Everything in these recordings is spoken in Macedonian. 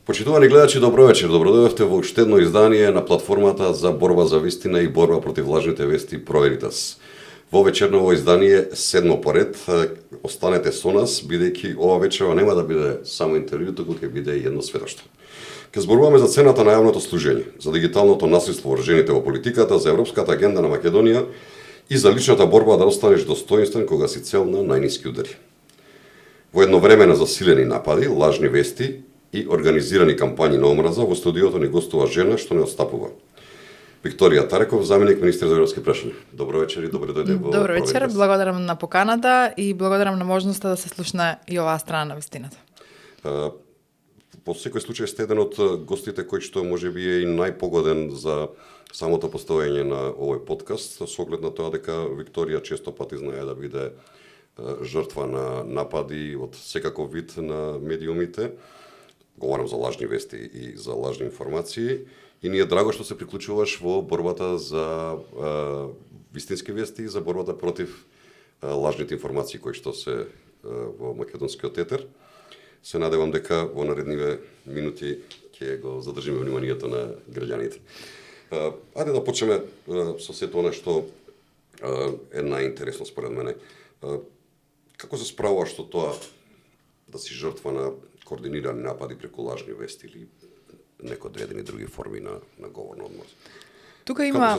Почитувани гледачи, добро вечер. Добродојавте во уште едно издание на платформата за борба за вистина и борба против лажните вести Проверитас. Во вечерново издание седмо поред. Останете со нас, бидејќи ова вечерва нема да биде само интервју, туку ќе биде и едно сведоштво. Ке зборуваме за цената на јавното служење, за дигиталното насилство врз жените во политиката, за европската агенда на Македонија и за личната борба да останеш достоинствен кога си цел на најниски удари. Во едно време на засилени напади, лажни вести и организирани кампањи на омраза, во студиото ни гостува жена што не отстапува. Викторија Тареков, заменик министер за европски прашања. Добро вечер и добро дојде во Добро вечер, благодарам на поканата и благодарам на можноста да се слушна и оваа страна на вистината. По секој случај сте еден од гостите кој што можеби е и најпогоден за самото постоење на овој подкаст, со оглед на тоа дека Викторија често пати знае да биде жртва на напади од секаков вид на медиумите. Говорам за лажни вести и за лажни информации. И ни е драго што се приклучуваш во борбата за вистински вести и за борбата против лажните информации кои што се во македонскиот етер. Се надевам дека во наредниве минути ќе го задржиме вниманието на граѓаните. Ајде да почнеме со сето она што е најинтересно според мене. Како се справуваш со тоа да си жртва на координирани напади преку лажни вести или некои одредени други форми на говорна одмор? Тука има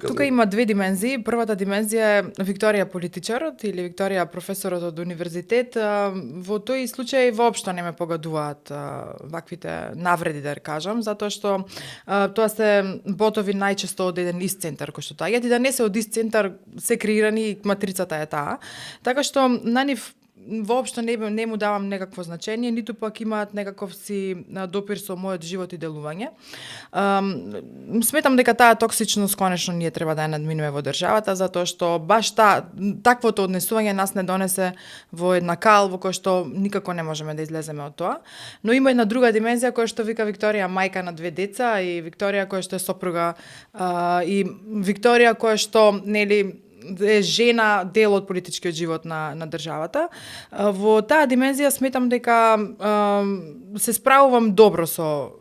тука има две димензии. Првата димензија е Викторија политичарот или Викторија професорот од универзитет. Во тој случај воопшто не ме погодуваат ваквите навреди, да кажам, затоа што тоа се ботови најчесто од еден ист центар кој што таѓат и да не се од ист центар се креирани и матрицата е таа. Така што на нив воопшто не му давам некакво значење, ниту пак имаат некаков си допир со мојот живот и делување. Сметам дека таа токсичност конечно ние треба да ја надминеме во државата, затоа што баш таквото однесување нас не донесе во една кал во која што никако не можеме да излеземе од тоа. Но има една друга димензија која што вика Викторија мајка на две деца и Викторија која што е сопруга и Викторија која што нели е жена дел од политичкиот живот на државата. Во таа димензија сметам дека се справувам добро со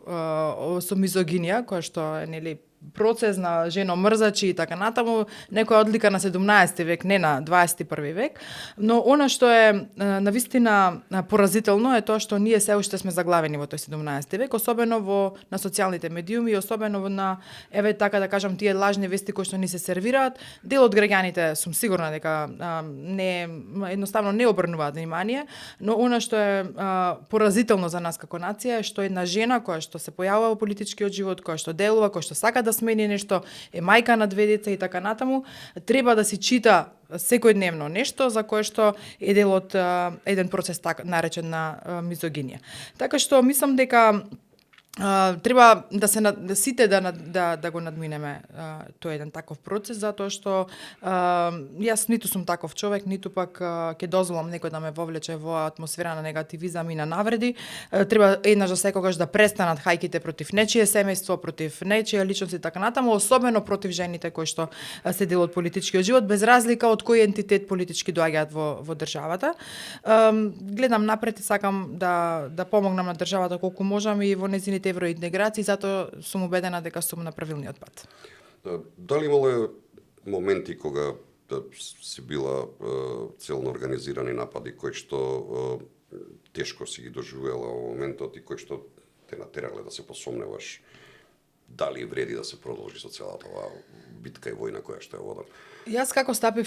мизогинија, која што е нели процес на женомрзачи и така натаму, некоја одлика на 17 век, не на 21 век, но она што е навистина поразително е тоа што ние се уште сме заглавени во тој 17 век, особено на социјалните медиуми и особено на така да кажам тие лажни вести кои што ни се сервираат. Дел од граѓаните сум сигурна дека едноставно не обрнуваат внимание, но она што е поразително за нас како нација е што една жена која што се појавува во политичкиот живот, која што делува, која што сака да смени нешто, е мајка на две деца и така натаму, треба да си чита секојдневно нешто за кое што е дел од еден процес наречен на мизогинија. Така што мислам дека треба да сите да го надминеме тој еден таков процес, затоа што јас ниту сум таков човек, ниту пак ќе дозволам некој да ме вовлече во атмосфера на негативизам и на навреди. Треба еднаш за секогаш да престанат хајките против нечие семејство, против нечија личност и така натаму, особено против жените кои што се дел од политичкиот живот, без разлика од кој ентитет политички доаѓаат во државата. Гледам напред и сакам да помогнам на државата колку можам и во незините евроинтеграции, затоа сум убедена дека сум на правилниот пат. Дали имало моменти кога си била цел на организирани напади кои што тешко си ги доживела во моментот и кои што те натерале да се посомневаш дали вреди да се продолжи со целата оваа битка и војна која што е водена? Јас како стапи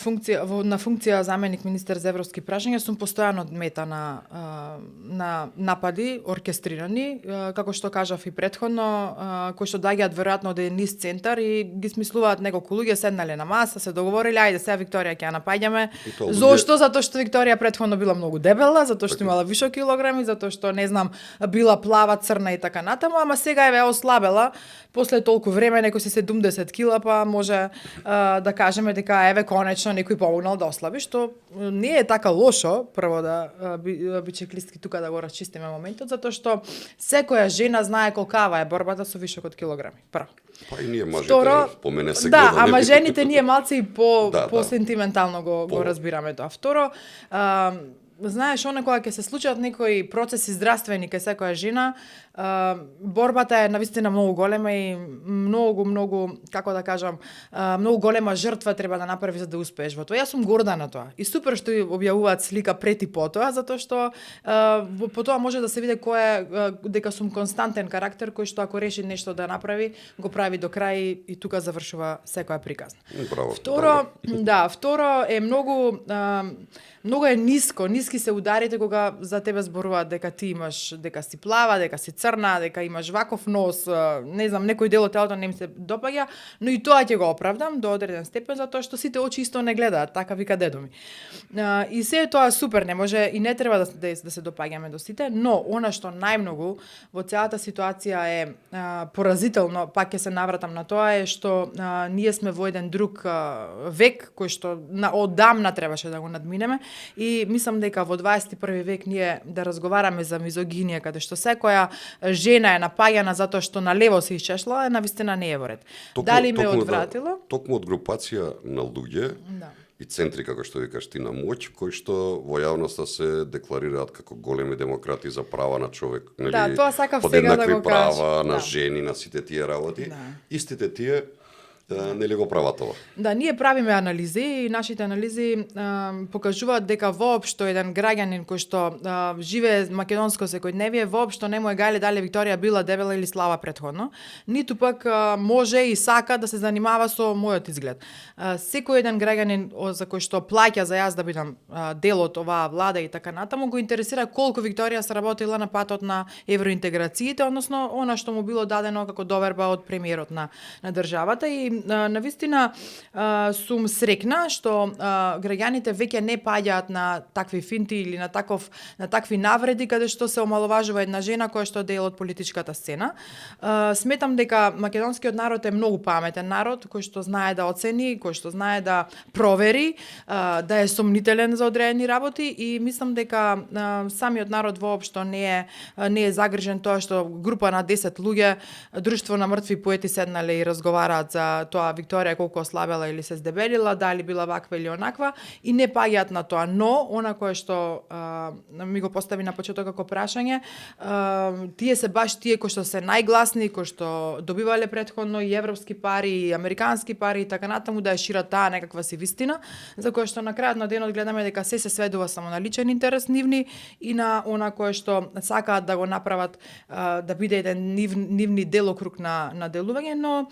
на функција заменик министер за европски прашања сум постојано мета на напади оркестрирани, како што кажав и претходно, кои што доаѓаат веројатно од еден ист центар и ги смислуваат неколку луѓе седнале на маса, се договориле, ајде сега Викторија ќе ја напаѓаме. Зошто? Затоа што Викторија претходно била многу дебела, затоа што имала вишок килограми, затоа што не знам, била плава, црна и така натаму, ама сега е ослабела после толку време, некој се 70 кила, па може да кажеме дека еве конечно некој помогнал да ослаби, што не е така лошо, прво да бичеклистки тука да го расчистиме моментот, затоа што секоја жена знае колкава е борбата со вишок од килограми. Прво. Па и ние мажите по мене се гледа. Да, ама жените ние малци по сентиментално го разбираме тоа. Второ, знаеш, кога ќе се случат некои процеси здравствени кај секоја жена, борбата е навистина многу голема и многу, како да кажам, многу голема жртва треба да направи за да успееш во тоа. Јас сум горда на тоа. И супер што објавуваат слика пред и потоа, затоа што потоа може да се види дека сум константен карактер кој што ако реши нешто да направи, го прави до крај и тука завршува секоја приказна. Браво. Второ е многу е ниски се ударите кога за тебе зборуваат дека ти имаш, дека си плава, дека си црна, дека имаш ваков нос, не знам, некој дел од телото не ми се допаѓа, но и тоа ќе го оправдам до одреден степен затоа што сите очи исто не гледаат, така вика дедо ми. И се тоа супер, не може и не треба да се допаѓаме до сите, но она што најмногу во целата ситуација е поразително, пак ќе се навратам на тоа, е што ние сме во еден друг век кој што одамна требаше да го надминеме. И мислам дека во 21 век ние да разговараме за мизогинија, каде што секоја жена е напаѓана затоа што на лево се исчешла, навистина не е во ред. Дали ме одвратило? Токму од групација на луѓе и центри, како што викаш ти, на моќ, кои што во јавноста се декларираат како големи демократи за права на човек, нели? Тоа сакав сега да го кажам. Права на жени, на сите тие работи. Истите тие нели го прават ова? Да, ние правиме анализи и нашите анализи покажуваат дека воопшто еден граѓанин кој што живее македонско секојдневие, воопшто не му е гајле дали Викторија била дебела или слаба претходно, ниту пак може и сака да се занимава со мојот изглед. Секој еден граѓанин за кој што плаќа за јас да бидам дел од оваа влада и така натаму, го интересира колку Викторија се работила на патот на евроинтеграциите, односно она што му било дадено како доверба од премиерот на државата. И навистина сум срекна што граѓаните веќе не паѓаат на такви финти или на такви навреди каде што се омаловажува една жена која што е дел од политичката сцена. Сметам дека македонскиот народ е многу паметен народ кој што знае да оцени, кој што знае да провери, да е сомнителен за одредени работи и мислам дека самиот народ воопшто не е загрижен тоа што група на 10 луѓе, друштво на мртви поети седнале и разговараат за тоа Викторија колку ослабела или се здебелила, дали била ваква или онаква, и не паѓаат на тоа. Но, она кое што ми го постави на почеток како прашање, тие се баш тие кои што се најгласни, кои што добивале претходно и европски пари, и американски пари и така натаму, да ја шират таа некаква си вистина, за која што на крајот на денот гледаме дека се сведува само на личен интерес нивни и на она кое што сакаат да го направат да биде еден нивни делокруг на делување, но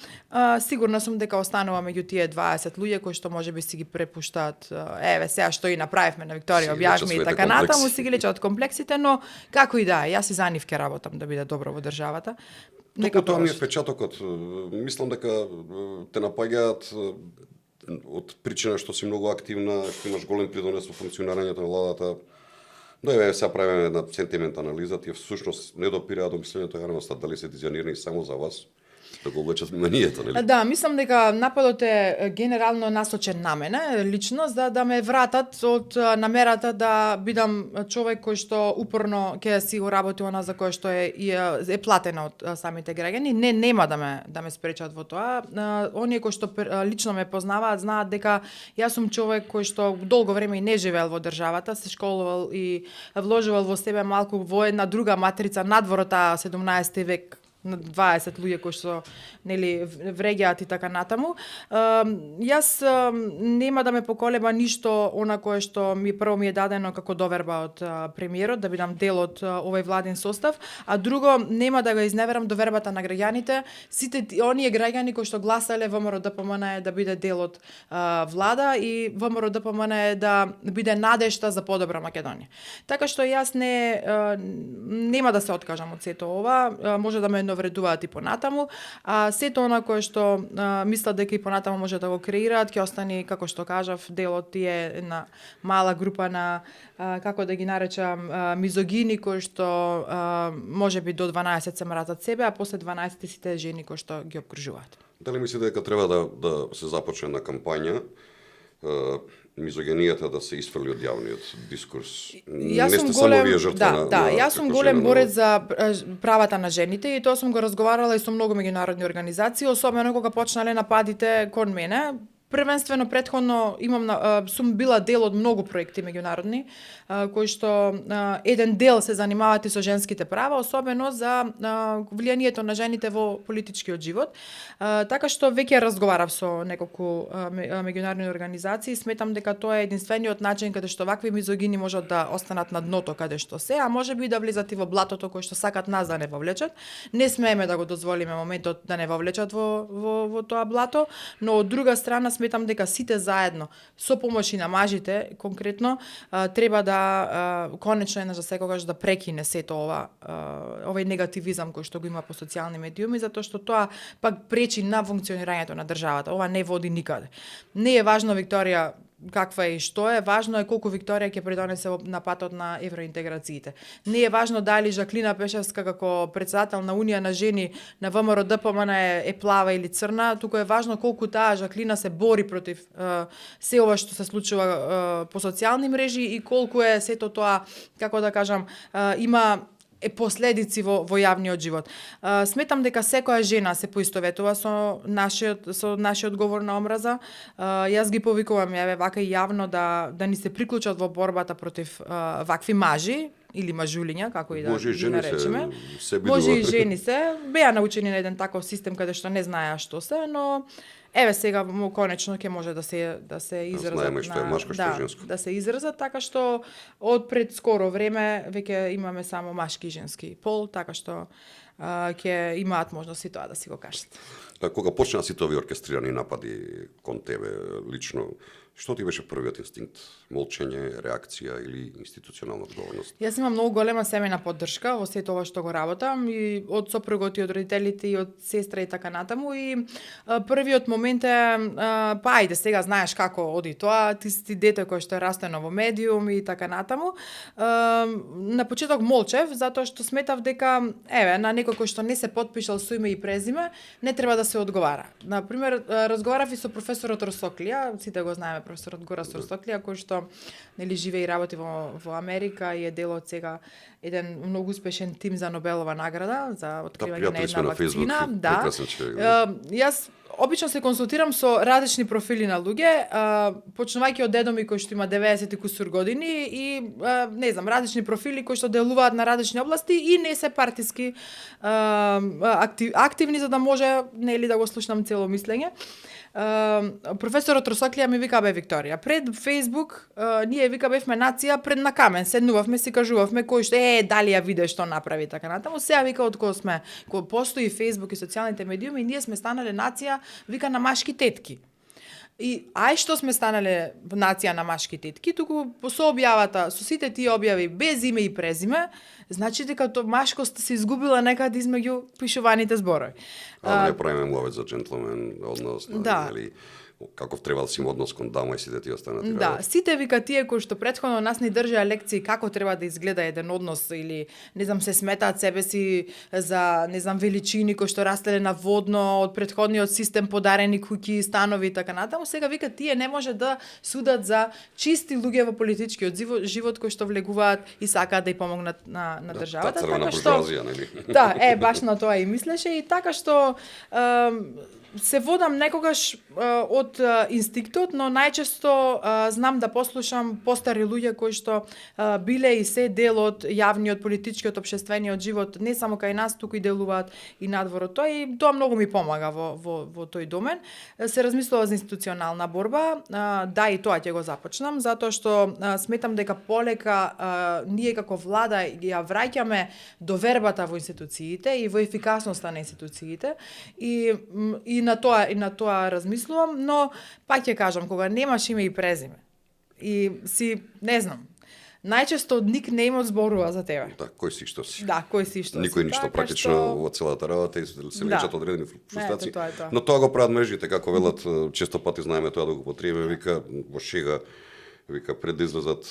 сигурна сум дека останува меѓу тие 20 луѓе кои што можеби си ги препуштаат, еве сега што и направивме на Викторија, објавивме и така натаму, си ги лечат комплексите, но како и да е, јас и за нив ќе работам да биде добро во државата. Токму тоа ми е впечатокот. Мислам дека те напаѓаат од причина што си многу активна, што имаш голем придонес во функционирањето на владата. Но еве сега правиме една сентимент анализа, тие всушност не допираат до мислењето јавноста дали се дизајнирани само за вас. Да го облечат вниманието, нели? Да, мислам дека нападот е генерално насочен на мене, лично, за да ме вратат од намерата да бидам човек кој што упорно ќе си го работи она за кое што е платено од самите граѓани. Нема да ме спречат во тоа. Оние кои што лично ме познаваат знаат дека јас сум човек кој што долго време и не живеел во државата, се школувал и вложувал во себе малку во една друга матрица надвор од 17 век, на 20 луѓе кои што нели вреѓаат и така натаму. Јас нема да ме поколеба ништо она кое што прво ми е дадено како доверба од премиерот, да бидам дел од овој владин состав, а друго нема да го изневерам довербата на граѓаните. Сите оние граѓани кои што гласале ВМРО ДПМН е да биде дел од влада и ВМРО ДПМН е да биде надежта за подобра Македонија. Така што јас нема да се откажам од сето ова, може да ме навредуваат и понатаму, а сето она кое што мислат дека и понатаму може да го креираат, ќе остане, како што кажав, дел од тие една мала група на, како да ги наречам, мизогини кои што можеби до 12 се мразат себе, а после 12 сите жени кои што ги обкружуваат. Дали мислите дека треба да се започне на кампања мизогенијата да се исфрли од јавниот дискурс? Не сте само вие жртва на... Да, јас сум голем борец за правата на жените и тоа сум го разговарала и со многу меѓународни организации, особено кога почнале нападите кон мене. првенствено претходно сум била дел од многу проекти меѓународни, кои што еден дел се занимаваат и со женските права, особено за влијанието на жените во политичкиот живот. Така што веќе разговарав со неколку меѓународни организации, сметам дека тоа е единствениот начин каде што вакви мизогини можат да останат на дното каде што се, а можеби да влезат и во блатото кој што сакат нас да не вовлечат. Не смееме да го дозволиме моментот да не вовлечат во тоа блато, но од друга страна сметам дека сите заедно со помош и на мажите конкретно треба да конечно еднаш за секогаш да прекине сето овој негативизам кој што го има по социјални медиуми, затоа што тоа пак пречи на функционирањето на државата. Ова не води никаде. Не е важно Викторија каква е и што е, важно е колку Викторија ќе придонесе на патот на евроинтеграциите. Не е важно дали Жаклина Пешевска како председател на Унија на жени на ВМРО ДПМН е плава или црна, туку е важно колку таа Жаклина се бори против се ова што се случува по социјални мрежи и колку е сето тоа, како да кажам, има последици во јавниот живот. Сметам дека секоја жена се поистоветува со нашиот говор на омраза. Јас ги повикувам вака и јавно да ни се приклучат во борбата против вакви мажи или мажулиња, како и да ги наречеме. Може и жени се. Беа научени на еден таков систем каде што не знаеа што се, но сега конечно ќе може да се изразат. Знаеме што е машко, што е женско. Да се изразат, така што од пред скоро време веќе имаме само машки и женски пол, така што ќе имаат можност и тоа да си го кажат. Кога почнаа сите овие оркестрирани напади кон тебе лично, што ти беше првиот инстинкт? Молчење, реакција или институционална одговорност? Јас имам многу голема семејна поддршка во сето ова што го работам, и од сопругот, и од родителите, и од сестра и така натаму. И првиот момент е, ајде, сега знаеш како оди тоа, ти си дете кој што е растено во медиум и така натаму. На почеток молчев, затоа што сметав дека, на некој кој што не се потпишал со име и презиме, не треба да се одговара. Например, разговарав и со професорот Росоклија, сите го знаеме професорот Горас Росоклија, кој што живее и работи во Америка и е дел од сега еден многу успешен тим за Нобелова награда за откривање на една вакцина. Да. Јас обично се консултирам со различни профили на луѓе, почнувајќи од дедо ми кој што има 90 и кусур години и не знам, различни профили кои што делуваат на различни области и не се партиски активни, за да може нели да го слушнам цело мислење. Професорот Росоклија ми вика, Викторија, пред Facebook ние вика бевме нација пред на камен, седнувавме, си кажувавме кој што дали ја виде што направи така натаму. Сега вика од кога постои Facebook и социјалните медиуми, ние сме станале нација вика на машки тетки. И што сме станале нација на машки тетки, туку со објавата, со сите тие објави без име и презиме, значи дека машкост се изгубила некаде измеѓу пишуваните зборови. Не правиме мловец за джентлмен однос, нели? Каков треба да си има однос кон дама и сите тие останати. Да, сите вика тие кои што претходно нас ни држаа лекции како треба да изгледа еден однос или не знам се сметаат себе си за не знам величини кои што растеле на водно од претходниот систем, подарени куќи, станови и така натаму. Сега вика тие не може да судат за чисти луѓе во политичкиот живот кои што влегуваат и сакаат да ја помогнат на државата, така што нели? Да, баш на тоа и мислеше и така што се водам некогаш од инстинктот, но најчесто знам да послушам постари луѓе кои што биле и се дел од јавниот, политичкиот, општествениот живот, не само кај нас, туку и делуваат и надвор од тоа, и тоа многу ми помага во тој домен. Се размислува за институционална борба, да, и тоа ќе го започнам, затоа што сметам дека полека ние како влада ја враќаме довербата во институциите и во ефикасноста на институциите, и на тоа размислувам, но пак ќе кажам, кога немаш име и презиме и си, не знам, најчесто никнејмот зборува за тебе. Да, кој си што си. Да, кој си што си. Никој ништо практично во целата работа и се лечат одредени фрустрации. Тоа. Но тоа го прават мрежите, како велат, често пати знаеме тоа да го потребиме, вика во шега, вика пред да излезат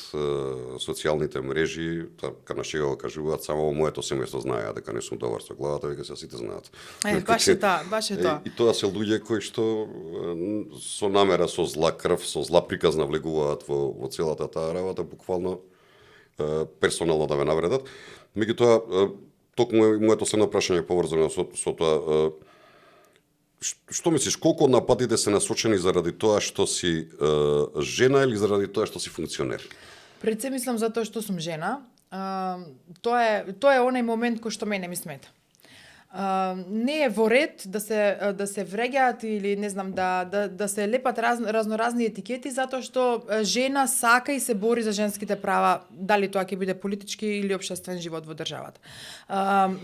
социјалните мрежи, така на шега го кажуваат, само моето семејство знае дека не сум добар со главата, вика се сите знаат. Баш е тоа. И тоа се луѓе кои што со намера, со зла крв, со зла приказна влегуваат во целата таа работа, буквално персонално да ме навредат. Меѓутоа, токму моето следно прашање поврзано со тоа, Што мислиш, колку од нападите се насочени заради тоа што си жена или заради тоа што си функционер? Пред се мислам затоа што сум жена. Тоа е онај момент кој што мене ми смета. Не е во ред да се вреѓаат или не знам да се лепат разноразни етикети затоа што жена сака и се бори за женските права, дали тоа ќе биде политички или општествен живот во државата.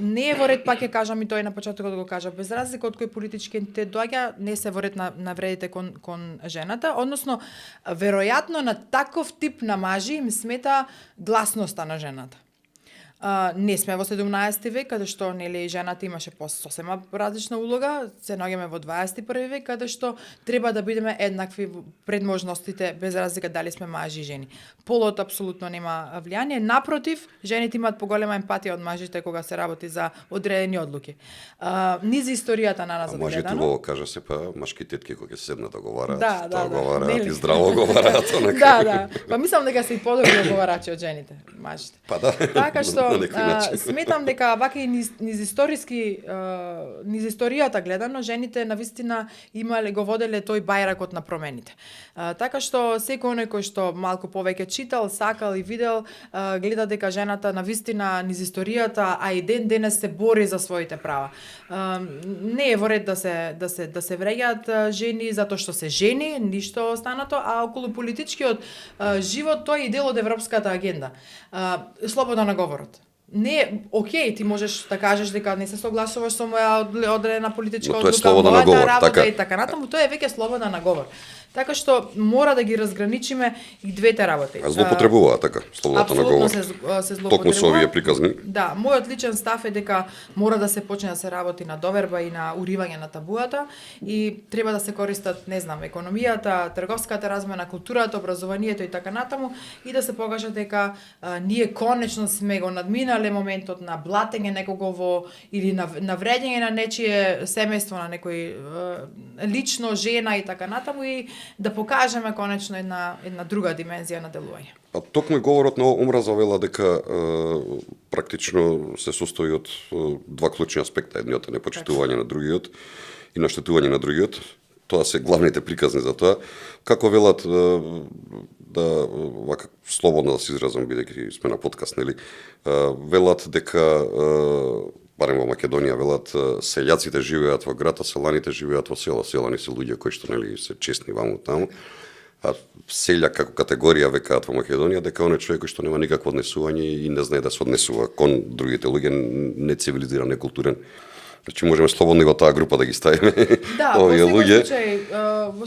Не е во ред, пак ќе кажам и тој на почетокот го кажа, без разлика од кој политички ентитет доаѓа, не се во ред на вредите кон жената, односно веројатно на таков тип на мажи им смета гласноста на жената. Не сме во 17 век, каде што нели жената имаше сосема различна улога, се наоѓаме во 21 век, каде што треба да бидеме еднакви пред можностите, без разлика дали сме мажи и жени. Полот апсолутно нема влијание, напротив, жените имаат поголема емпатија од мажите кога се работи за одредени одлуки. Низ историјата на нас гледано. Мажите во кажа се па машки тетки кога се седнат да говорат, говорат и здраво говорат. Да. Па мислам дека се и подобри говорачи од жените, мажите. Па да. Така што сметам дека вака и низ историјата гледано, жените навистина го воделе тој бајракот на промените. Така што секој оној кој што малку повеќе читал, сакал и видел, гледа дека жената навистина низ историјата, а и ден денес се бори за своите права. Не е во ред да се вреѓаат жени затоа што се жени, ништо останато, а околу политичкиот живот тој е дел од европската агенда. Слобода на говорот. Не, окей, ти можеш да кажеш дека не се согласуваш со моја одредена политичка одлука, мојата работа и така натаму, тоа е веќе слобода на говор. Така што мора да ги разграничиме и двете работи. А злоупотребуваат така, слободата на говор. Апсолутно се злоупотребува. Токму со овие приказни. Да, мојот личен став е дека мора да се почне да се работи на доверба и на уривање на табуата и треба да се користат, не знам, економијата, трговската размена, културата, образованието и така натаму и да се покаже дека ние конечно сме го надминале моментот на блатење некого или на вреѓање на нечие семејство, на некој лично жена и така натаму и да покажеме конечно една друга димензија на делување. А токму говорот на омраза вела дека практично се состои од два клучни аспекта, едниот е непочитување на другиот и наштетување на другиот. Тоа се главните приказни за тоа. Како велат да вака слободно да се изразам бидејќи сме на подкаст, нели? Велат дека барем во Македонија велат селјаците живеат во град, а селаните живеат во село. Селани се луѓе кои што нели се честни ваму таму. А селјак како категорија векаат во Македонија дека оној човек кој што нема никакво однесување и не знае да се однесува кон другите луѓе, нецивилизиран, некултурен. Значи можеме слободно и во таа група да ги ставиме. Да, во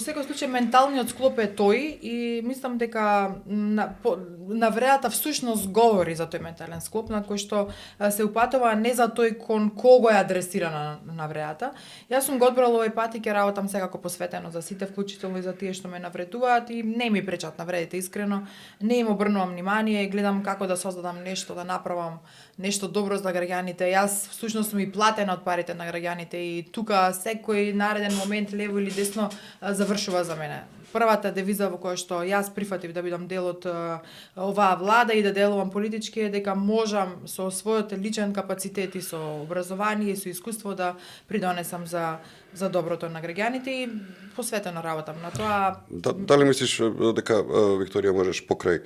секој случај менталниот склоп е тој и мислам дека навредата всушност говори за тој ментален склоп на кој што се упатува не за тој кон кого е адресирана навредата. Јас сум го одбрала овој пат и ќе работам секако посветено за сите, вклучително и за тие што ме навредуваат и не ми пречат навредите искрено. Не им обрнувам внимание, гледам како да создадам нешто, да направам нешто добро за граѓаните. Јас всушност сум и платена од парите на граѓаните и тука секој нареден момент лево или десно завршува за мене. Првата девиза во која што јас прифатив да бидам дел од оваа влада и да делувам политички е дека можам со својот личен капацитет и со образование и со искуство да придонесам за доброто на граѓаните и посветено работам на тоа. Дали мислиш дека Викторија можеш покрај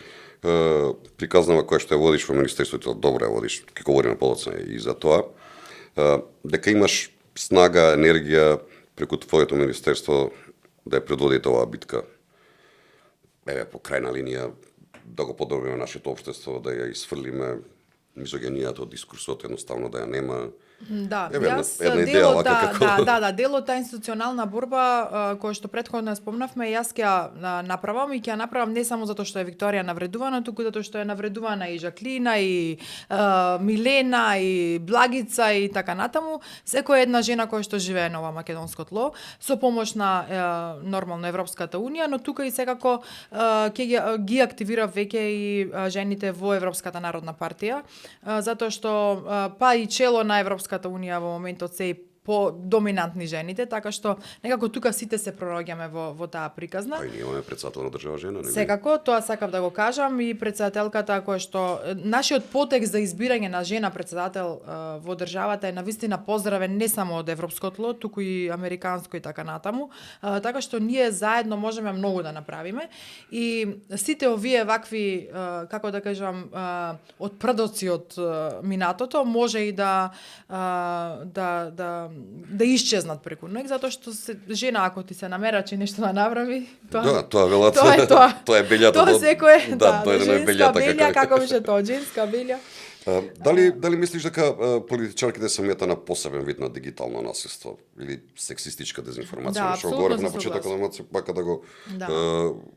приказнава која што ја водиш во Министерството, добро ја водиш, ќе говориме подоцна и за тоа, дека имаш снага, енергија преку твоето министерство да ја предводите оваа битка? По крајна линија да го подобриме нашето општество, да ја изфрлиме мизогенијата од дискурсот, едноставно да ја нема. Да, јас делот таа институционална борба која што претходно спомнавме, јас ќе направам и ќе направам не само затоа што е Викторија навредувана, туку затоа што е навредувана и Жаклина и Милена и Благица и така натаму, секоја една жена која што живее на ова македонско тло со помош на нормално Европската унија, но тука и секако ќе ги активира веќе и жените во Европската народна партија, затоа што па и чело на Европската унија во моментот се доминантни жените, така што некако тука сите се пронаоѓаме во таа приказна. А и ние имаме председател на држава жена, нели? Секако, тоа сакав да го кажам и председателката која што нашиот потекст за избирање на жена председател во државата е навистина поздравен не само од европско тло, туку и американско и така натаму. Така што ние заедно можеме многу да направиме и сите овие вакви, како да кажам, од продоци од минатото може и да исчезнат преку ноќ, затоа што жена ако ти се намерачи нешто да направи, тоа тоа велат. Тоа е белјата. Тоа секој, женска белја, како беше тоа, женска белја. Дали мислиш дека политичарките се мета на посебен вид на дигитално насилство или сексистичка дезинформација? Што говорев на почетокот на пака да го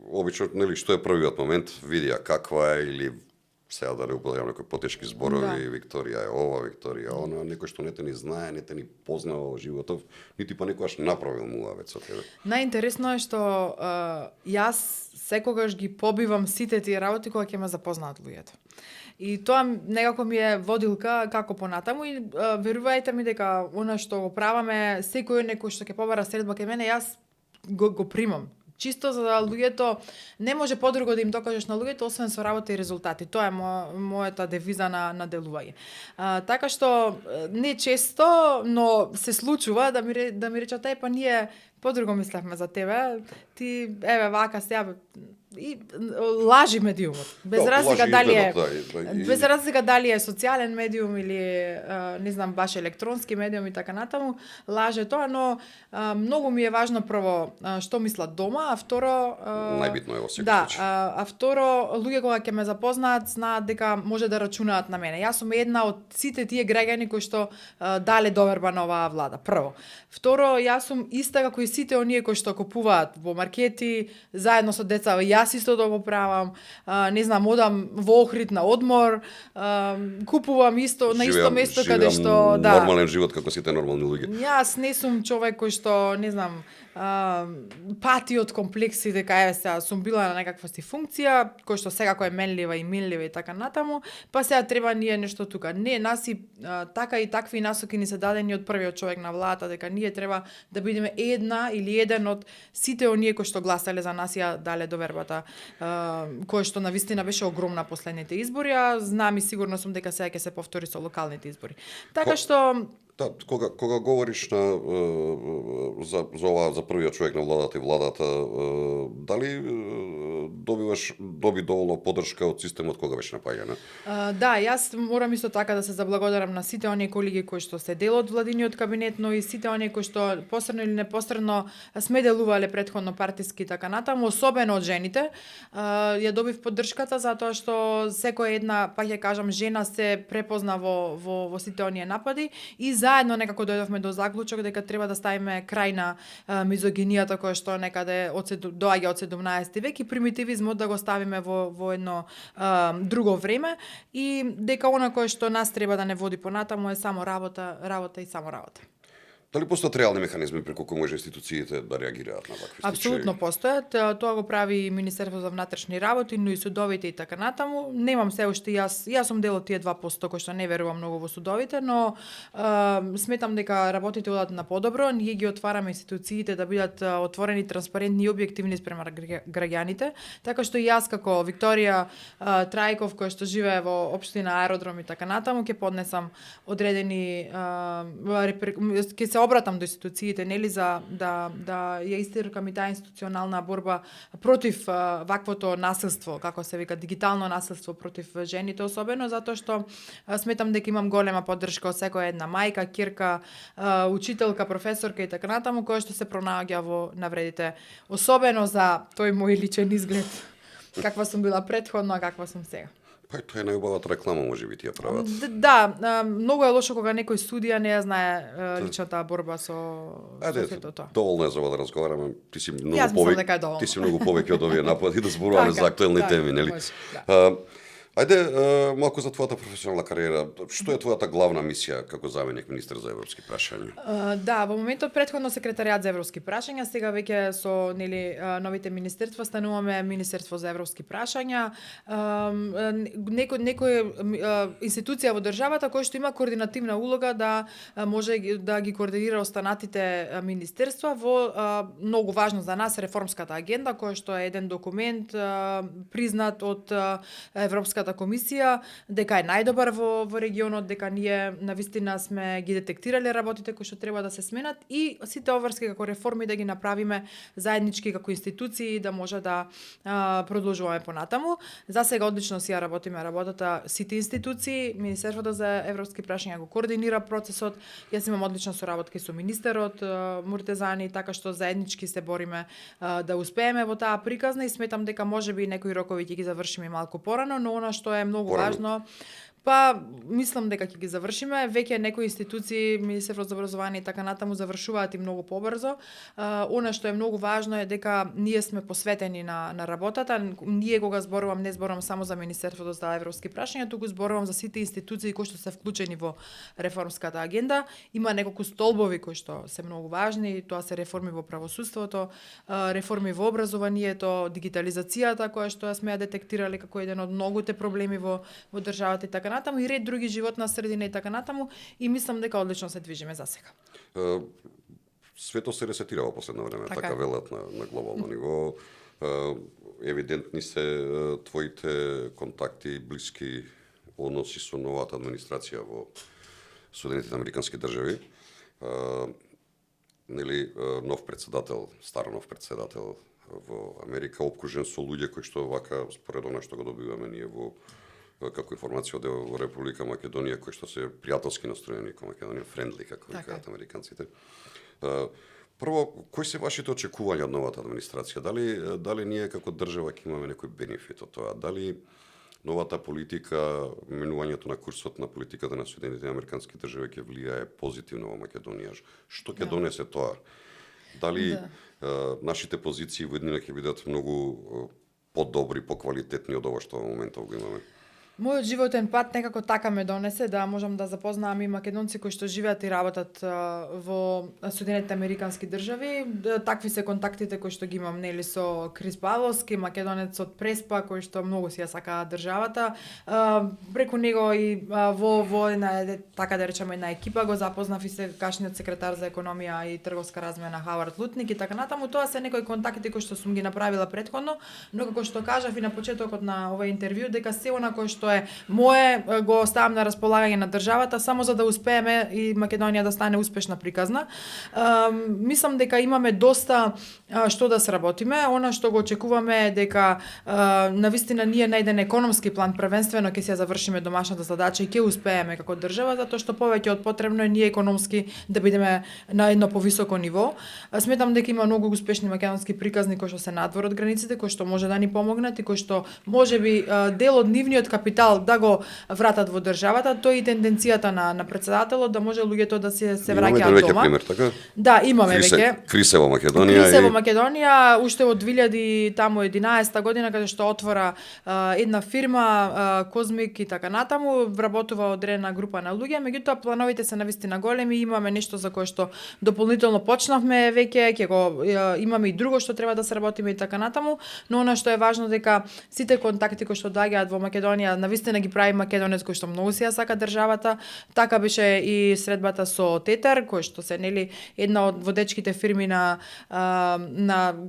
обично, нели, што е првиот момент, видија каква е или сега да не употребам некои потешки зборови, Викторија е ова, Викторија е она, некој што не те ни знае, не те ни познава во животов, нити па некојаш направил муавет со тебе. Најинтересно е што јас секогаш ги побивам сите тие работи кога ќе ме запознаат луѓето. И тоа некако ми е водилка како понатаму и верувајте ми дека она што го праваме, секој некој што ќе побара средба кај мене, јас го примам. Чисто за да луѓето не може подруго да им докажеш на луѓето освен со работа и резултати. Тоа е мојата девиза на делување. Така што не често, но се случува да ми речат па ние подруго мислевме за тебе. Ти вака сега и лажи медиумот. Без разлика дали е социјален медиум или не знам баш електронски медиум и така натаму, лаже тоа, но многу ми е важно прво што мислат дома, а второ најбитно е во секој случај. А второ луѓе кога ќе ме запознаат знаат дека може да рачунаат на мене. Јас сум една од сите тие граѓани кои што дале доверба на оваа влада. Прво. Второ, јас сум иста како и сите оние кои што купуваат во маркети заедно со деца. Јас исто да го правам, не знам, одам во Охрид на одмор, купувам исто на исто место каде што нормален живот како сите нормални луѓе. Јас не сум човек кој што, не знам, пати од комплекси дека сега сум била на некаква си функција, кој што секако е менлива и минлива и така натаму, па сега треба ние нешто тука. Не, наси така и такви насоки ни се дадени од првиот човек на владата, дека ние треба да бидеме една или еден од сите оние кои што гласале за нас и ја дале довербата, кој што навистина беше огромна последните избори, а знам и сигурно сум дека сега ќе се повтори со локалните избори. Така што кога говориш за првиот човек на владата и владата, дали доби доволно поддршка од системот кога беше напаѓана? Да, јас морам исто така да се заблагодарам на сите оние колеги кои што се дел од владиниот кабинет, но и сите оние кои што посредно или непосредно сме делувале претходно партиски и така натаму, особено од жените. Ја добив поддршката затоа што секоја една, па ќе кажам, жена се препозна во сите оние напади и заедно некако дојдовме до заклучок дека треба да ставиме крај на мизогинијата која што некаде доаѓа од 17 век и примитивизмот да го ставиме во едно друго време и дека она кое што нас треба да не води понатаму е само работа и само работа. Дали постојат реални механизми преку кои може институциите да реагираат на вакви случаи? Апсолутно постојат. Тоа го прави и Министерство за внатрешни работи, но и судовите и така натаму. Немам се уште јас сум дел од тие 2% кои што не верувам многу во судовите, но сметам дека работите одат на подобро. Ние ги отвараме институциите да бидат отворени, транспарентни и објективни спрема граѓаните. Така што јас како Викторија Трајков која што живее во општина Аеродром и така натаму ќе поднесам одредени ќе се обратам до институциите, нели, за да ја истеркам и таа институционална борба против ваквото насилство, како се вика, дигитално насилство против жените, особено затоа што сметам дека имам голема поддршка од секоја една мајка, ќерка, учителка, професорка и така натаму, која што се пронаоѓа во навредите, особено за тој мој личен изглед, каква сум била претходно, а каква сум сега. Па тоа е најубавата реклама, може би, тие прават. Да, многу е лошо кога некој судија не ја знае личната борба со сето тоа. Доволно е за да разговараме. Ти си многу повеќе од овие напади да зборуваме за актуелни теми, нели? Ајде малку за твојата професионална кариера. Што е твојата главна мисија како заменик министер за европски прашања? Да, во моментот претходно секретаријат за европски прашања, сега веќе со новите министерства стануваме Министерство за европски прашања. Некој институција во државата која што има координативна улога да може да ги координира останатите министерства во многу важно за нас реформската агенда, која што е еден документ признат од Европската комисија, дека е најдобар во регионот, дека ние навистина сме ги детектирале работите кои што треба да се сменат и сите оврски како реформи да ги направиме заеднички како институции да може да продолжуваме понатаму. За сега одлично си ја работиме работата сите институции, Министерството за европски прашања го координира процесот. Јас имам одлична соработка со министерот Муртезани, така што заеднички се бориме да успееме во таа приказна и сметам дека можеби некои рокови ќе ги завршиме малку порано, но она што е многу важно, мислам дека ќе ги завршиме. Веќе некои институции, Министерството за образование и така натаму завршуваат и многу побрзо. Она што е многу важно е дека ние сме посветени на работата. Ние кога зборувам, не зборувам само за Министерството за европски прашања, туку зборувам за сите институции кои што се вклучени во реформската агенда. Има неколку столбови кои што се многу важни, тоа се реформи во правосудството, реформи во образованието, дигитализацијата која што сме ја детектирале како еден од многуте проблеми во државата и така натаму и ред други животна средина и така натаму и мислам дека одлично се движиме за сега. Светот се ресетира во последно време, така велат на глобално ниво. Евидентни се твоите контакти, блиски односи со новата администрација во Соединетите американски држави. Нов председател, стар нов председател во Америка, обкружен со луѓе кои што вака според она што го добиваме ние како информација од Република Македонија, кои што се пријателски настроени кон Македонија, френдли, како кажат американците. Прво, кои се вашите очекувања од новата администрација? Дали ние како држава ќе имаме некој бенефит од тоа? Дали новата политика, менувањето на курсот на политиката на Соединетите американски држави ќе влијае позитивно во Македонија? Што ќе донесе тоа? Дали нашите позиции во иднина ќе бидат многу подобри, поквалитетни од ова што во моментов го имаме? Мојот животен пат некако така ме донесе да можам да запознавам и македонци кои што живеат и работат во Соединетите американски држави. Такви се контактите кои што ги имам со Крис Павловски, македонец од Преспа, кој што многу си ја сака државата. Преку него и во една, така да речеме, една екипа го запознав и сегашниот секретар за економија и трговска размена Хавард Лутник и така натаму. Тоа се некои контакти кои што сум ги направила претходно, но како што кажав и на почетокот на ова интервју, дека се она кој што е мое го оставам на располагање на државата само за да успееме и Македонија да стане успешна приказна. Мислам дека имаме доста што да сработиме. Она што го очекуваме е дека навистина ние на еден економски план првенствено ќе се завршиме домашната задача и ќе успееме како држава, затоа што повеќе од потребно е ние економски да бидеме на едно повисоко ниво. Сметам дека има многу успешни македонски приказни кои што се надвор од границите, кои што може да ни помогнат и кои што можеби дел од нивниот капитал да го вратат во државата. Тоа е и тенденцијата на председателот да може луѓето да се враќаат дома. Пример, така? Да, имаме веќе. Крисе во Македонија. Крисе во Македонија уште од 2011 година каде што отвора една фирма Козмик и така натаму, вработува одредена група на луѓе, меѓутоа плановите се навистина големи, имаме нешто за кое што дополнително почнавме веќе, ќе го имаме и друго што треба да сработиме и така натаму, но она што е важно дека сите контакти кои што доаѓаат во Македонија навистина ги прави македонец кој што многу си ја сака државата. Така беше и средбата со Тетер, кој што се една од водечките фирми на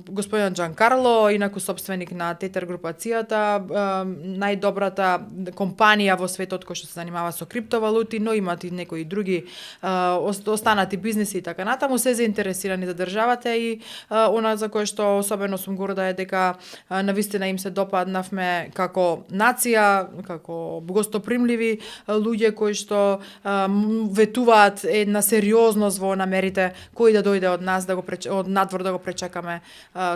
господин Джан Карло, инаку собственик на Тетер групацијата, најдобрата компанија во светот кој што се занимава со криптовалути, но имат и некои други останати бизниси и така натаму, се заинтересирани за државата и она за кое што особено сум горда е дека навистина им се допаднавме како нација, како гостопримливи луѓе кои што ветуваат една сериозност во намерите кој да дојде од нас од надвор да го пречекаме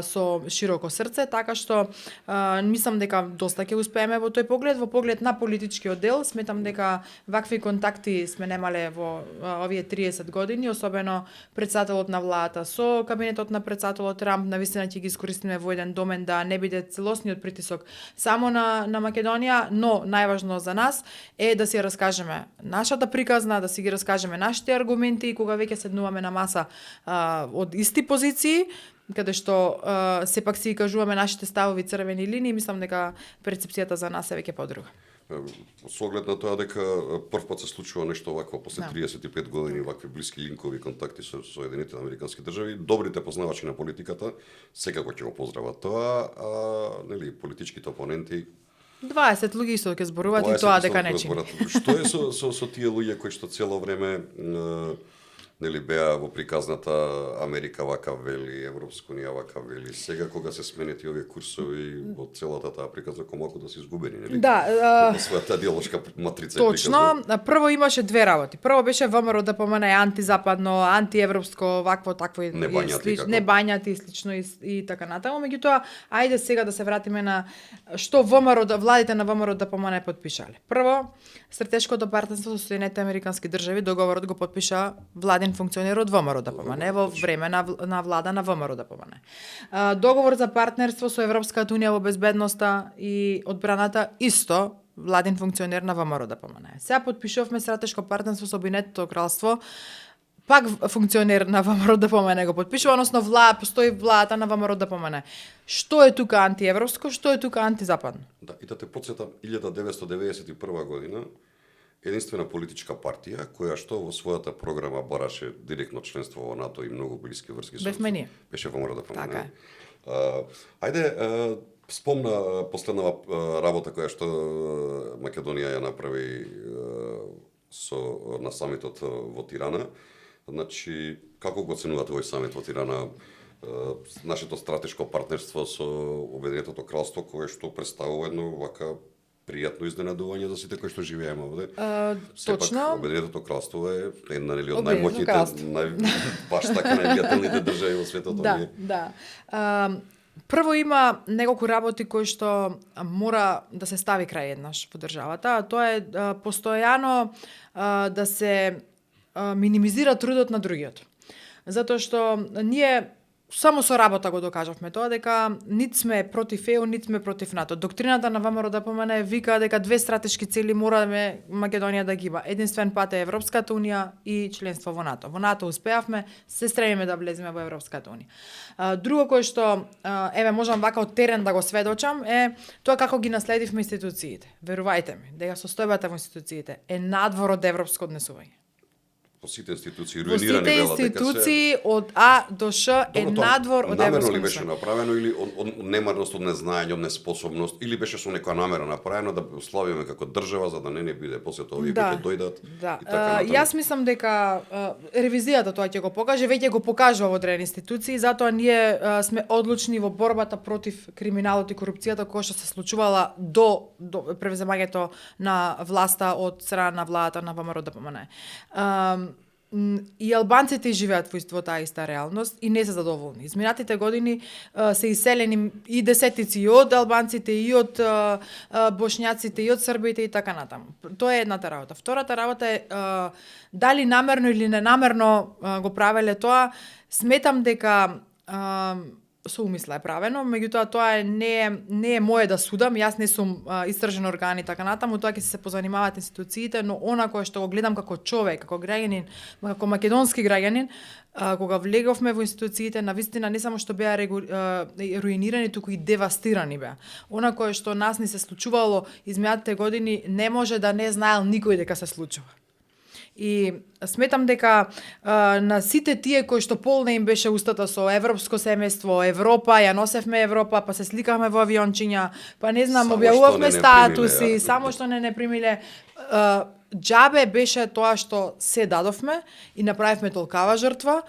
со широко срце, така што мислам дека доста ќе успееме во тој поглед. Во поглед на политичкиот дел, сметам дека вакви контакти сме немале во овие 30 години, особено председателот на владата со кабинетот на председателот Трамп, навистина ќе ги искористиме во еден домен да не биде целосниот притисок само на Македонија, но најважно за нас е да си ја раскажеме нашата приказна, да си ги раскажеме нашите аргументи и кога веќе седнуваме на маса од исти позиции, каде што сепак си кажуваме нашите ставови црвени линии, мислам дека перцепцијата за нас е веќе подруга. Со оглед на тоа дека првпат се случува нешто вакво после 35 години, вакви блиски линкови контакти со Соединетите американски држави, добрите познавачи на политиката секако ќе го поздрават тоа, нели политичките опоненти 20 луѓе исто ќе зборуваат и тоа дека не чини. Што е со тие луѓе кои што цело време нели беа во приказната Америка вака вели, Европска унија вака вели, сега кога се сменети овие курсови од целата таа приказна комако да се изгубени, нели? Да, својата идеолошка матрица точно. Прво имаше две работи. Прво беше ВМРО да помане антизападно, антиевропско, вакво такво небањати и слично и така натаму. Меѓутоа, ајде сега да се вратиме на што ВМРО владите на ВМРО да помане подпишале. Прво, стратешкото партнерство со Соединетите американски држави, договорот го подпиша владен функционер од ВМРО да помане во време на влада на ВМРО да помане. Договор за партнерство со Европската унија во безбедноста и одбраната исто владен функционер на ВМРО да помане. Сега подпишувавме стратешко партнерство со Обединетото кралство, пак функционер на ВМРО да помане го подпишува, односно постои владата на ВМРО да помане. Што е тука антиевропско, што е тука антизападно? Да, и да те потсетам, 1991 година единствена политичка партија која што во својата програма бараше директно членство во НАТО и многу блиски врски со беше ВМРО да помане. Така. Ајде, спомна последнава работа која што Македонија ја направи на самитот во Тирана. Значи, како го оценувате овој самит во Тирана? Нашето стратешко партнерство со Обединетото кралство кое што представува едно вака пријатно изненадување за сите кои што живееме овде. Точно. Обединетото кралство е една нели од најмоќните, баш така највијателните држави во светот. Да. Прво има неколку работи кои што мора да се стави крај еднаш во државата, а тоа е постојано да се минимизира трудот на другиот. Затоа што ние само со работа го докажавме тоа дека нит сме против ЕУ, нит сме против НАТО. Доктрината на ВМРО да помане вика дека две стратешки цели мораме Македонија да ги има. Единствен пат е Европската унија и членство во НАТО. Во НАТО успеавме, се стремиме да влеземе во Европската унија. Друго кое што можам вака од терен да го сведочам е тоа како ги наследивме институциите. Верувајте ми, дека состојбата во институциите е надвор од европско однесување. Во сите институции руинирани вела институции од А до Ш е надвор од европско. Намерно ли беше направено или од немарност, од незнаење, од неспособност или беше со некоја намера направено да условиме како држава за да не биде после тоа овие кои дојдат? Да. И така јас мислам дека ревизијата тоа ќе го покаже, веќе го покажува во одредени институции, затоа ние сме одлучни во борбата против криминалот и корупцијата која што се случувала до превземањето на власта од страна на владата на ВМРО да помане. И албанците живеат во таа иста реалност и не се задоволни. Изминатите години се иселени и десетици и од албанците, и од бошњаците, и од србите и така натаму. Тоа е едната работа. Втората работа е дали намерно или ненамерно го правеле тоа, сметам дека со умисла е правено, меѓутоа тоа не е мое да судам, јас не сум истражен орган и така натаму, тоа ќе се позанимаваат институциите, но она кое што го гледам како човек, како граѓанин, како македонски граѓанин, кога влеговме во институциите, навистина не само што беа руинирани, туку и девастирани беа. Она кое што нас ни се случувало изминатите години, не може да не знаел никој дека се случува. И сметам дека на сите тие кои што полна им беше устата со европско семејство, Европа, ја носевме Европа, па се сликавме во авиончиња, па не знам, објавувавме статуси, само што не примиле. Џабе беше тоа што се дадовме и направивме толкава жртва.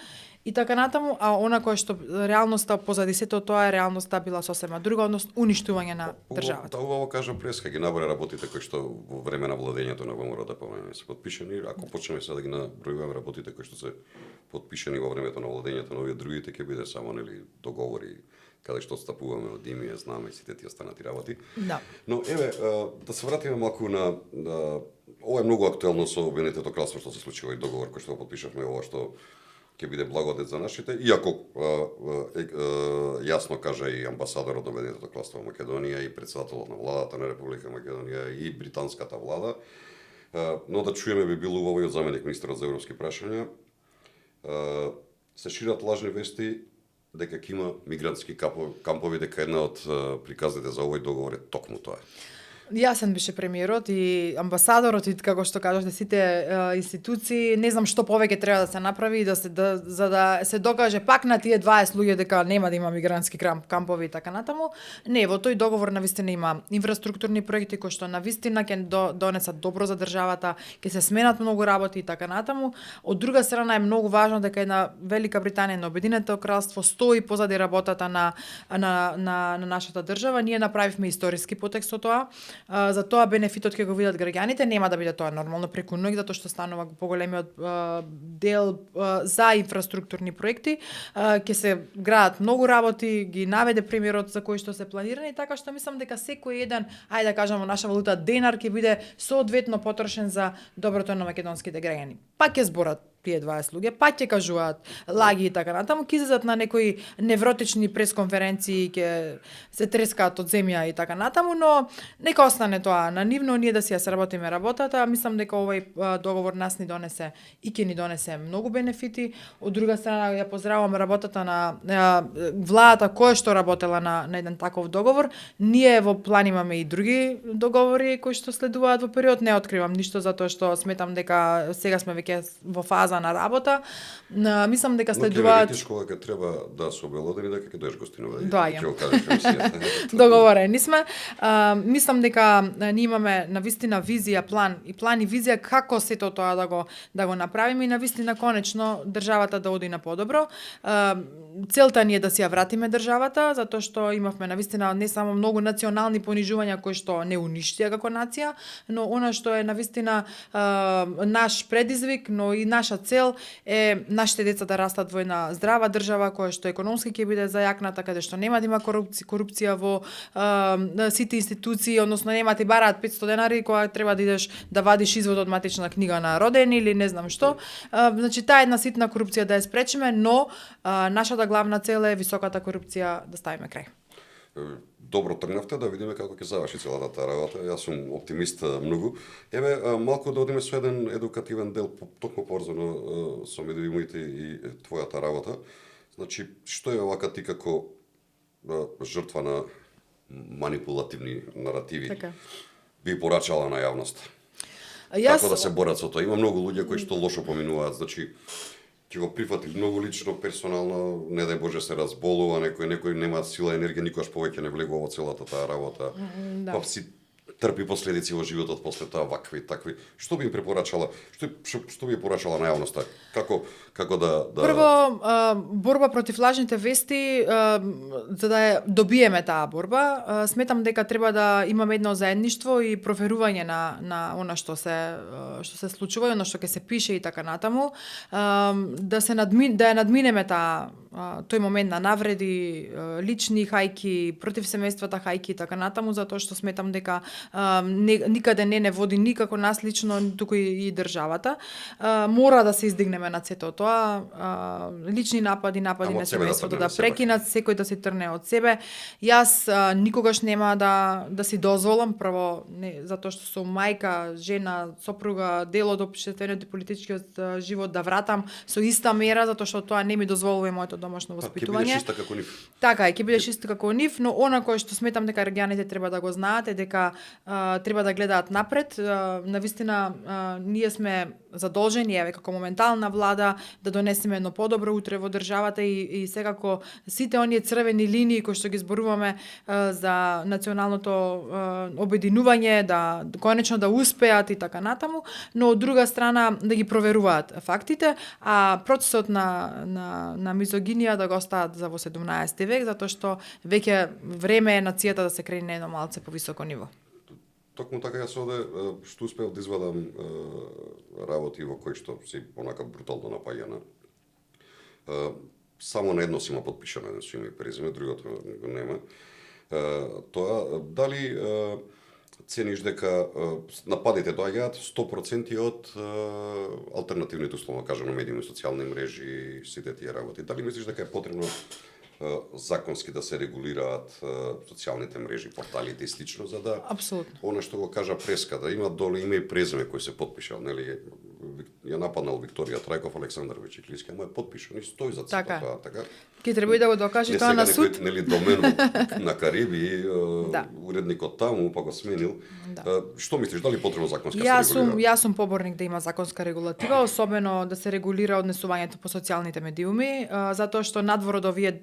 И така натаму, а она кое што реалноста позади сето тоа е реалноста била сосема друга, односно уништување на државата. Тоа убаво кажа Преска, ги наброја работите кои што во време на владењето на ВМРО да помene се подпишани. Ако почнеме сега да ги набројуваме работите кои што се подпишани во времето на владењето на овие другите, ќе биде само нели договори каде што отстапуваме од имија, знаме сите тие останати работи. Да. Но да се вратиме малку на ова е многу актуелно со Обединетото кралство што се случува и договор кој што го подпишавме, ова што ќе биде благодет за нашите, иако јасно кажа и амбасадорот на Обединетото кралство во Македонија, и председателот на владата на Република Македонија, и британската влада, но да чуеме би било убаво и од заменик министерот за европски прашања. Се шират лажни вести дека ќе има мигрантски кампови, дека една од приказните за овој договор е токму тоа. Јасен беше премиерот и амбасадорот и како што кажавте сите институции, не знам што повеќе треба да се направи за да се докаже пак на тие 20 луѓе дека нема да има мигрантски кампови и така натаму. Не, во тој договор навистина има инфраструктурни проекти кои што навистина ќе донесат добро за државата, ќе се сменат многу работи и така натаму. Од друга страна е многу важно дека една Велика Британија, на Обединетото кралство стои позади работата на нашата држава. Ние направивме историски потек со тоа. За тоа бенефитот ќе го видат граѓаните, нема да биде тоа нормално преку ноќ, затоа што станува поголемиот дел за инфраструктурни проекти, ќе се градат многу работи, ги наведе премиерот за кои што се планирани, така што мислам дека секој еден, ајде да кажеме наша валута денар ќе биде соодветно потрошен за доброто на македонските граѓани. Пак ќе зборат тие 20 луѓе, пак ќе кажуваат лаги и така натаму, ќе излезат на некои невротични пресконференции, ќе се трескаат од земја и така натаму, но нека остане тоа на нивно, ние да си ја сработиме работата. Мислам дека овој договор нас ни донесе и ќе ни донесе многу бенефити. Од друга страна ја поздравувам работата на владата која што работела на еден таков договор. Ние во план имаме и други договори кои што следуваат во период, не откривам ништо затоа што сметам дека сега сме веќе во фаза на работа. Мислам дека следуваат. Но ќе кога треба да се обелодени дека ќе доеш гостинува. Доаѓам. Договорени сме. Мислам дека ние имаме навистина визија, план и визија како сето тоа да го направиме и навистина конечно државата да оди на подобро. Целта ни е да си ја вратиме државата, затоа што имавме навистина не само многу национални понижувања кои што не уништија како нација, но она што е навистина наш предизвик, но и наша цел е нашите деца да растат во една здрава држава која што економски ќе биде зајакната, каде што нема да има корупција во сите институции, односно нема ти бараат 500 денари кога треба да идеш да вадиш извод од матична книга на родени или не знам што. Значи таа една ситна корупција да ја спречиме, но нашата главна цел е високата корупција да ставиме крај. Добро тргнавте, да видиме како ќе заврши целата таа работа. Јас сум оптимист многу. Еве малку да одиме со еден едукативен дел токму поврзано со медиумите и твојата работа. Значи, што е вака ти како жртва на манипулативни наративи? Така. Би порачала на јавност? Како да се борат со тоа? Има многу луѓе кои што лошо поминуваат, значи ќе го прифати многу лично, персонално, не дај Боже се разболува, некој нема сила, енергија, никогаш повеќе не влегува во целата таа работа. Да. Па си трпи последици во животот после тоа, вакви, такви. Што би им препорачала? Што би порачала на јавноста? Како да Прво, борба против лажните вести, за да ја добиеме таа борба, сметам дека треба да имаме едно заедништво и проверување на она што се случува и она што ќе се пише и така натаму, да ја надминеме тој момент на навреди, лични хајки, против семејствата хајки и така натаму, затоа што сметам дека никаде не води никако нас лично, туку и државата. Мора да се издигнеме на сето тоа, лични напади на семејството да прекинат, секој да се трне од себе. Јас никогаш нема да си дозволам, прво затоа што сум мајка, жена, сопруга, дел од општествениот и политичкиот живот да вратам со иста мера, затоа што тоа не ми дозволува моето домашно воспитување. Ќе бидеш иста како нив. Така е, ќе бидеш иста како нив, но она кој што сметам дека граѓаните треба да го знаат е дека треба да гледаат напред. Навистина ние сме задолжени еве како моментална влада да донесеме едно подобро утре во државата и секако сите оние црвени линии кои што ги зборуваме за националното обединување да конечно да успеат и така натаму, но од друга страна да ги проверуваат фактите, а процесот на мизогинија да го остават за во 17 век, затоа што веќе време е нацијата да се крени на едно малце повисоко ниво. Токму така јас овде што успеав да извадам работи во кои што си онака брутално напаѓана. Само на едно си има подпишано, еден со име и презиме, другото го нема. Тоа дали цениш дека нападите доаѓаат 100% од алтернативните, условно кажано, медиуми, социјални мрежи, сите тие работи. Дали мислиш дека е потребно законски да се регулираат социјалните мрежи, порталите и слично, за да Апсолутно. Она што го кажа Преска, да има доле име и презиме кој се потпишал, нели? Ја нападнал Викторија Трајков, Александарович Иклиски, ама е потпишан и стои за цето тоа, така? Ке треба и да го докаже тоа на суд. Нели домен на Кариби, уредникот таму па го сменил. Што мислиш, дали потребно законска се регулира? Јас сум поборник да има законска регулатива, особено да се регулира однесувањето по социјалните медиуми, затоа што надвор од овие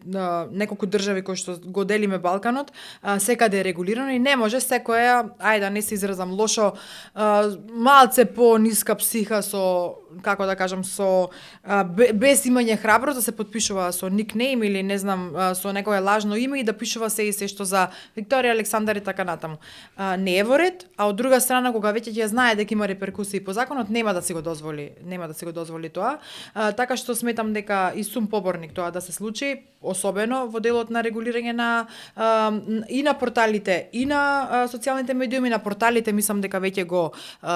неколку држави кои што го делиме Балканот, секаде е регулирано и не може секоја, ајде да не се изразам лошо, малце по ниска психа со, како да кажам, со без имање храброст да се потпишува со никнейм или не знам со некое лажно име и да пишува се и се што за Викторија Александар и така натаму. Не е во ред, а од друга страна кога веќе ќе знае дека има реперкусии по законот, нема да си го дозволи тоа. Така што сметам дека и сум поборник тоа да се случи, особено во делот на регулирање и на порталите и на социјалните медиуми. На порталите мислам дека веќе го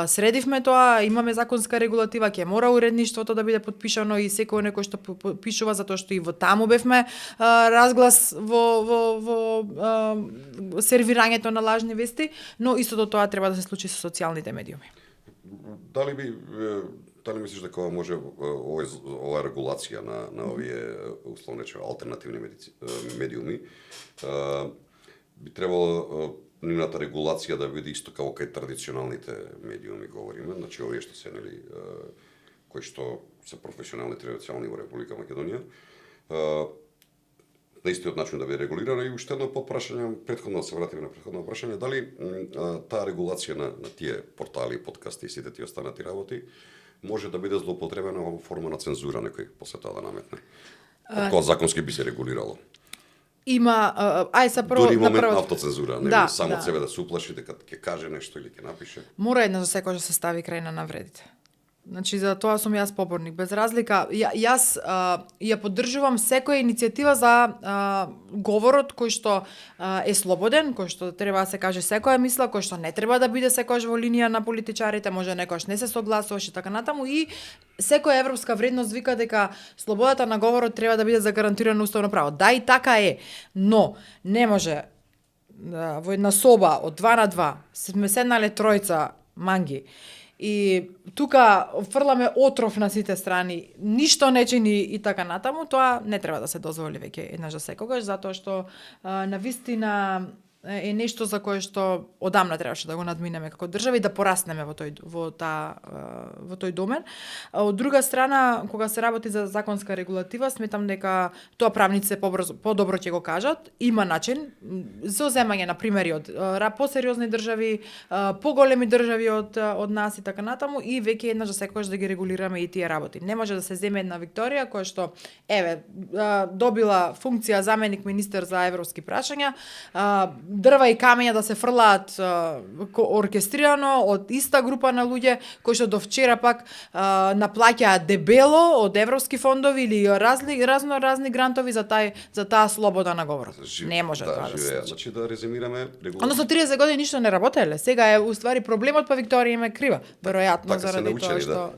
средивме тоа, имаме законска регулатива, ќе мора уредништвото да биде потпишано и секој некој што пишува, затоа што и во таму бевме разглас во сервирањето на лажни вести, но истото тоа треба да се случи со социјалните медиуми. Дали мислиш дека може ова регулација на овие условно алтернативни медиуми би требало нивната регулација да биде исто како кај традиционалните медиуми говориме, значи овие што се кои што се професионални традиционални во Република Македонија, на истиот начин да биде регулирано. И уште едно подпрашање, претходно се вратиме на претходно прашање, дали таа регулација на тие портали, подкасти и сите тие останати работи може да биде злоупотребена во форма на цензура некој после тоа да наметне. Тоа законски би се регулирало. Има, прво дури момент на автоцензура, не само од себе да се уплаши дека ќе каже нешто или ќе напише. Мора еднаш за секој да се стави крај на навредите. Значи, за тоа сум јас поборник. Без разлика, јас ја поддржувам секоја иницијатива за говорот кој што е слободен, кој што треба да се каже секоја мисла, кој што не треба да биде секојаш во линија на политичарите, може некојаш не се согласуваш и така натаму. И секоја европска вредност вика дека слободата на говорот треба да биде загарантирана уставно право. Да, и така е, но не може во една соба од 2 на 2 сме седнале тројца манги и тука фрламе отров на сите страни, ништо не чини и така натаму, тоа не треба да се дозволи веќе еднаш за секогаш, затоа што навистина е нешто за кое што одамна требаше да го надминеме како држава и да пораснеме во тој домен. Од друга страна, кога се работи за законска регулатива, сметам дека тоа правниците подобро ќе го кажат. Има начин за земање на примери од посериозни држави, поголеми држави од нас и така натаму, и веќе еднаш за секогаш да ги регулираме и тие работи. Не може да се земе една Викторија која што добила функција заменик министер за европски прашања, дрва и камења да се фрлаат оркестрирано од иста група на луѓе кои што до вчера пак наплаќаат дебело од европски фондови или разни грантови за таа слобода на говорот. Не може тоа да се. Значи да резимираме, односно 30 години ништо не работеле. Сега е уствари проблемот, па Викторија им е крива, веројатно заради тоа што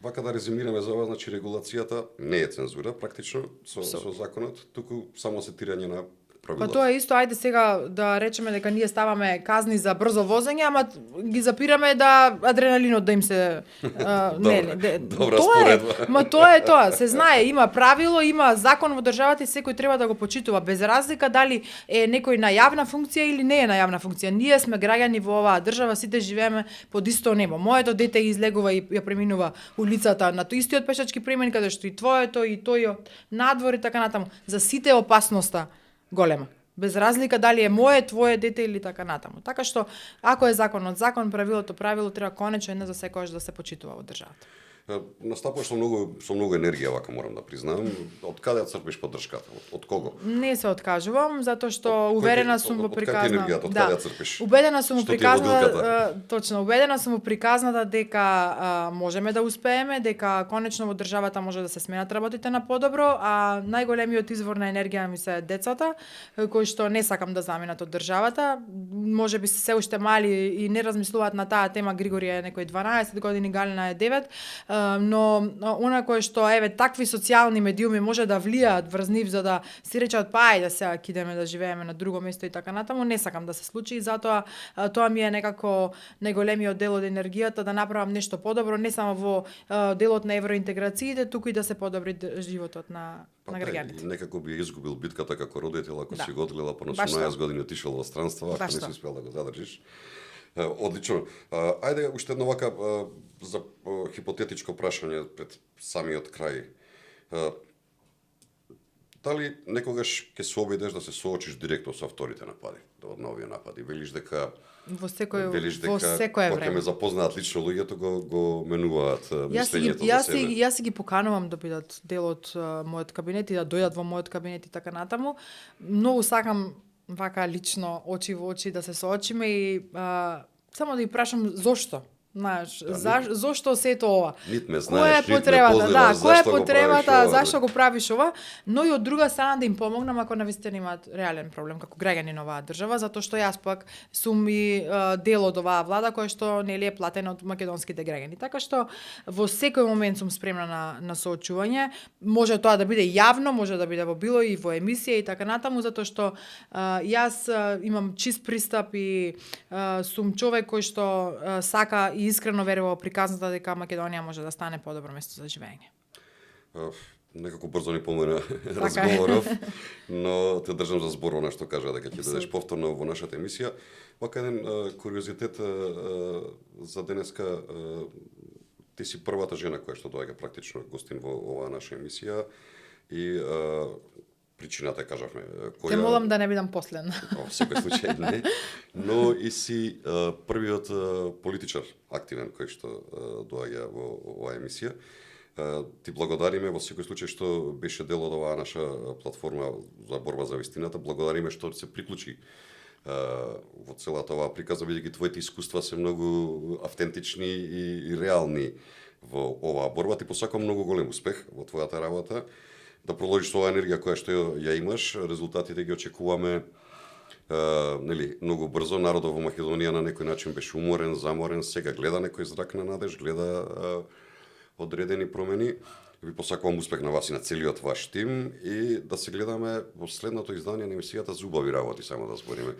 Вака да резимираме за ова, значи регулацијата не е цензура практично со законот, туку само сетирање на правилата. Па тоа е исто, ајде сега да речеме дека ние ставаме казни за брзо возење, ама ги запираме да адреналинот да им се Добра споредба. Тоа е тоа, се знае, има правило, има закон во државата и секој треба да го почитува без разлика дали е некој на јавна функција или не е на јавна функција. Ние сме граѓани во оваа држава, сите живееме под исто небо. Моето дете излегува и ја преминува улицата на тој истиот пешачки премин каде што и твоето и тојот надвор и така натаму. За сите опасноста голема. Без разлика дали е мое, твое дете или така натаму. Така што, ако е законот закон, правилото правило, треба конечно не за секојаш да се почитува во државата. Настапуваш со многу енергија, вака морам да признаам. Од каде црпиш поддршката? Од кого? Не се откажувам, затоа што уверена сум во приказната. Од каде црпиш? Убедена сум во приказната, точно, убедена сум во приказната дека можеме да успееме, дека конечно во државата може да се сменат работите на подобро, а најголемиот извор на енергија ми се децата, кои што не сакам да заминат од државата. Можеби се уште мали и не размислуваат на таа тема. Григорија е некој 12 години, Галина е 9. Но она кое што такви социјални медиуми може да влијаат врз нив за да си речат па ајде сега ќе идеме да живееме на друго место и така натаму, не сакам да се случи и затоа тоа ми е некако најголемиот дел од енергијата да направам нешто подобро не само во делот на евроинтеграциите, туку и да се подобри животот на граѓаните. Некако би изгубил битката како родител ако си го одгледа по 18 години отишол во странство, ако не си успел да го задржиш. Одлично. Ајде уште едно вака за хипотетичко прашање пред самиот крај. Дали некогаш ќе се обидеш да се соочиш директно со авторите напади, од овие напади? Велиш дека во секое време. Кога ме запознаат лично луѓето го менуваат мислењето за себе. Јас си ги поканувам да бидат дел од мојот кабинет и да дојдат во мојот кабинет и така натаму. Многу сакам вака лично очи во очи да се соочиме и само да ги прашам зошто. Знаеш, зошто сето ова? Нит ме знаеш, нит ме познаваш, која е потребата, зашто го правиш ова? Но и од друга страна да им помогнам ако навистина имаат реален проблем како граѓани на оваа држава, затоа што јас пак сум и дел од оваа влада која што нели е платена од македонските граѓани. Така што во секој момент сум спремна на соочување. Може тоа да биде јавно, може да биде во било и во емисија и така натаму, затоа што јас имам чист пристап и сум човек кој што сака и искрено верува во приказната дека Македонија може да стане подобро место за живење. Некако брзо ни помена разговоров, но те држам за збор она што кажа дека ќе додеш повторно во нашата емисија. Вака еден куриозитет за денеска, ти си првата жена која што доаѓа практично гостин во оваа наша емисија и причината кажавме. Те молам да не бидам последна. Во секој случај не. Но и си првиот политичар активен кој што доаѓа во оваа емисија. Ти благодариме во секој случај што беше дел од оваа наша платформа за борба за вистината. Благодариме што се приклучи во целата оваа приказа, бидејќи твоите искуства се многу автентични и реални во оваа борба. Ти посакувам многу голем успех во твојата работа. Да продолжиш со оваа енергија која што ја имаш, резултатите ги очекуваме многу брзо. Народот во Македонија на некој начин беше уморен, заморен, сега гледа некој зрак на надеж, гледа одредени промени. Ви посакувам успех на вас и на целиот ваш тим и да се гледаме во следното издание на емисијата за убави работи, само да збориме.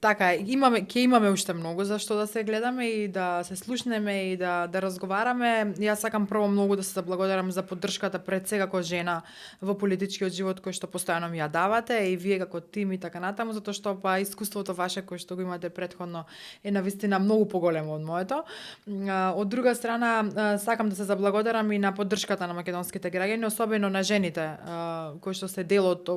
Така, ќе имаме уште многу за што да се гледаме и да се слушнеме и да разговараме. Јас сакам прво многу да се заблагодарам за поддршката пред сега како жена во политичкиот живот кој што постојано ми ја давате и вие како тим и така натаму, затоа што па искуството ваше кој што го имате претходно е навистина многу поголемо од моето. Од друга страна сакам да се заблагодарам и на поддршката на македонските граѓани, особено на жените кои што се дел од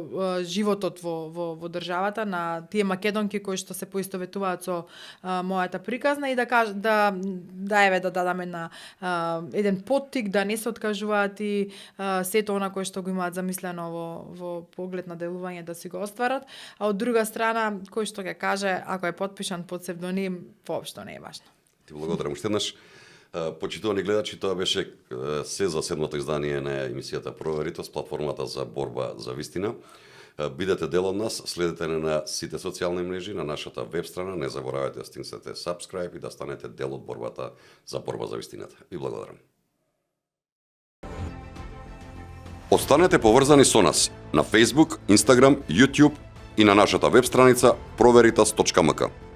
животот во државата, на тие македонки кои што се поистоветуваат со мојата приказна и да дадаме на еден поттик да не се откажуваат и сето она кое што го имаат замислено во поглед на делување да си го остварат, а од друга страна кој што ќе каже ако е потпишан под псевдоним, воопшто не е важно. Ти благодарам уште еднаш. Почитувани гледачи, тоа беше се за седмото издание на емисијата Проверитост, платформата за борба за вистина. Бидете дел од нас, следете на сите социјални мрежи, на нашата веб страна, не заборавајте да стиснете subscribe и да станете дел од борбата за борба за вистината. Ви благодарам. Останете поврзани со нас на Facebook, Instagram, YouTube и на нашата веб страница proVeritas.mk.